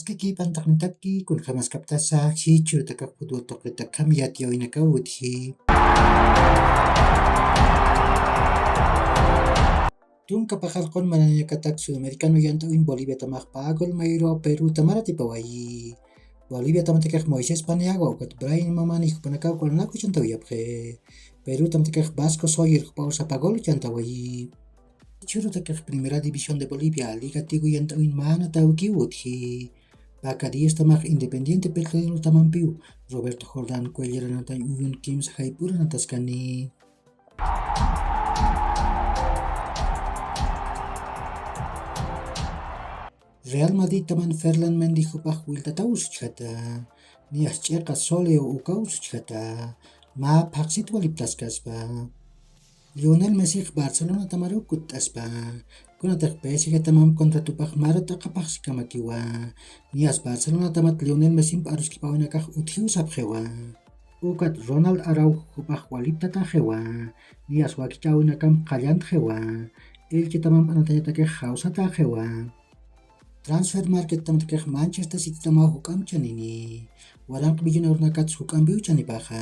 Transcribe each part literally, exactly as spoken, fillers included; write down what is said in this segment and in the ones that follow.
Kiki pantaqnitaki, kunjamaskaptasa jichhurutakax futbol tuqitakham yatiyawinakaw utji. Tunka paqallqun marañakatak sudamericano yant'awin Boliviatamax Pagol Mayro Peruta maratipawayi. Boliviatamatakax Moisés Paniagua ukat Brian Mamani jupanakaw kulanaka uchantawiyapxi. Perutamatakax Vasco Soyer jupaw sapagol uchantawayi. Jichhurutakax Primera División de Bolivia, Liga Tigo yant'awin mana tawkiw utji. Vaca Diez tamax Independiente Petrolero tamampiw, Roberto Jordán Cuellar anatañ uyun kimsa jayp'ur anataskani. Real Madrid taman Ferland Mendy jupax wiltataw suchjata, niyas ch'iqa Soleo ukaw suchjata, mä phaqsit waliptaskaspa. Lionel Messix Barcelona tamaruw kutt'aspa. Kunatax P S G tamam contratupax mara t'aqapaxsikamakiwa. Niyas Barcelona tamat Lionel Messimp aruskipawinakax utjiw sapxiwa. Ukat Ronald Araujo jupax waliptataxiwa. Niyas wakichäwinakamp qallantxiwa. Elche tamamp anatañatakix jawsataxiwa. Transfer market tamatakix Manchester City tamaw juk'amp chanini. Waranq millón euronakat juk'ampiw chanipaxa.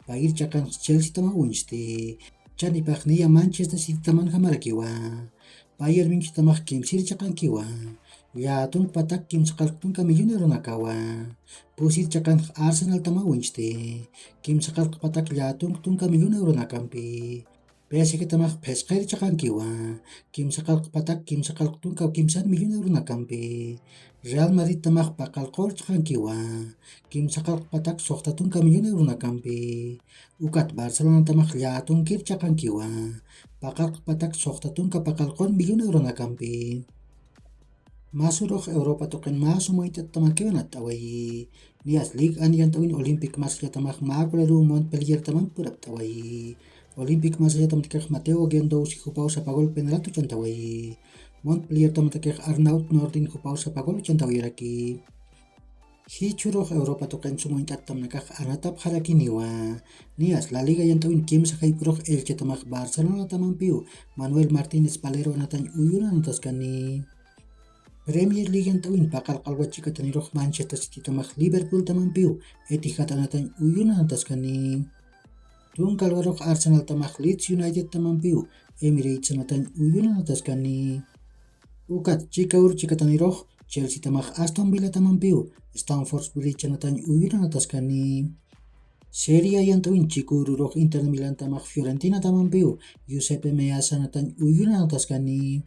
Payir chaqanx Chelsea tamaw uñsti. Chanipax niya Manchester City taman jamarakiwa. Bayern Munich tamax kimsir chaqankiwa. Llätunk patak kimsa qallq tunka millón euronakawa. Pusir chaqanx Arsenal tamaw uñsti. Kimsa qallq patak llätunk tunka millón euronakampi. P S G tamax phisqir chaqankiwa. Kimsa qallq patak kimsa qallq tunka kimsan millón euronakampi. Real Madrid tamax paqallqur chaqankiwa. Kimsa qallq patak suxta tunka millón euronakampi. Ukat Barcelona tamax llätunkir chaqankiwa. Paqallq patak suxta tunka paqallqun millón euronakampi. Masurux Europa tuqin mä suma uñt'at tamakiw anatt'awayi. Niyas Ligue un yant'awin Olympique Marsella tamax mä golaruw Montpellier tamamp purapt'awayi. Olympique Marsella tamatkax Mateo Guendouzi jupaw sapagol penalti uchantawayi. Montpellier tamatkax Arnaud Nordin jupaw sapagol uchantawayaraki. Jichhürux Europa tuqin suma uñt'at tamnakax anatapxarakiniwa. Niyas La Liga yant'awin kimsa jayp'ürux Elche tamax Barcelona tamampiw Manuel Martínez Valero anatañ uyun anataskani. Premier League yant'awin paqallq alwat chikatanirux Manchester City tamax Liverpool tamampiw Etihad anatañ uyun anataskani. Tunka alwarux Arsenal tamax Leeds United tamampiw Emirates anatañ uyun anataskani. Ukat chika uru chikatanirux Chelsea tamax Aston Villa tamampiw Stamford Bridge anatañ uyun anataskani. Serie A yant'awin chika ururux Inter Milan tamax Fiorentina tamampiw Giuseppe Meazza anatañ uyun anataskani.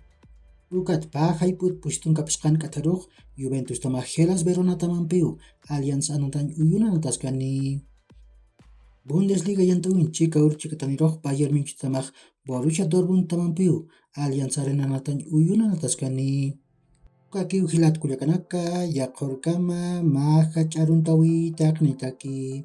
Ukat pä jayp'ut pusi tunka phisqan k'atharux Juventus tamax Hellas Verona tamampiw Allianz anatañ uyun anataskani. Bundesliga yant'awin chika uru chikatanirux Bayern Munich tamax Borussia Dortmund tamampiw Allianz Arena anatañ uyun anataskani. Ukakiw jilat kullakanaka, yaqhurkama mä jach'a aruntawi taqnitaki.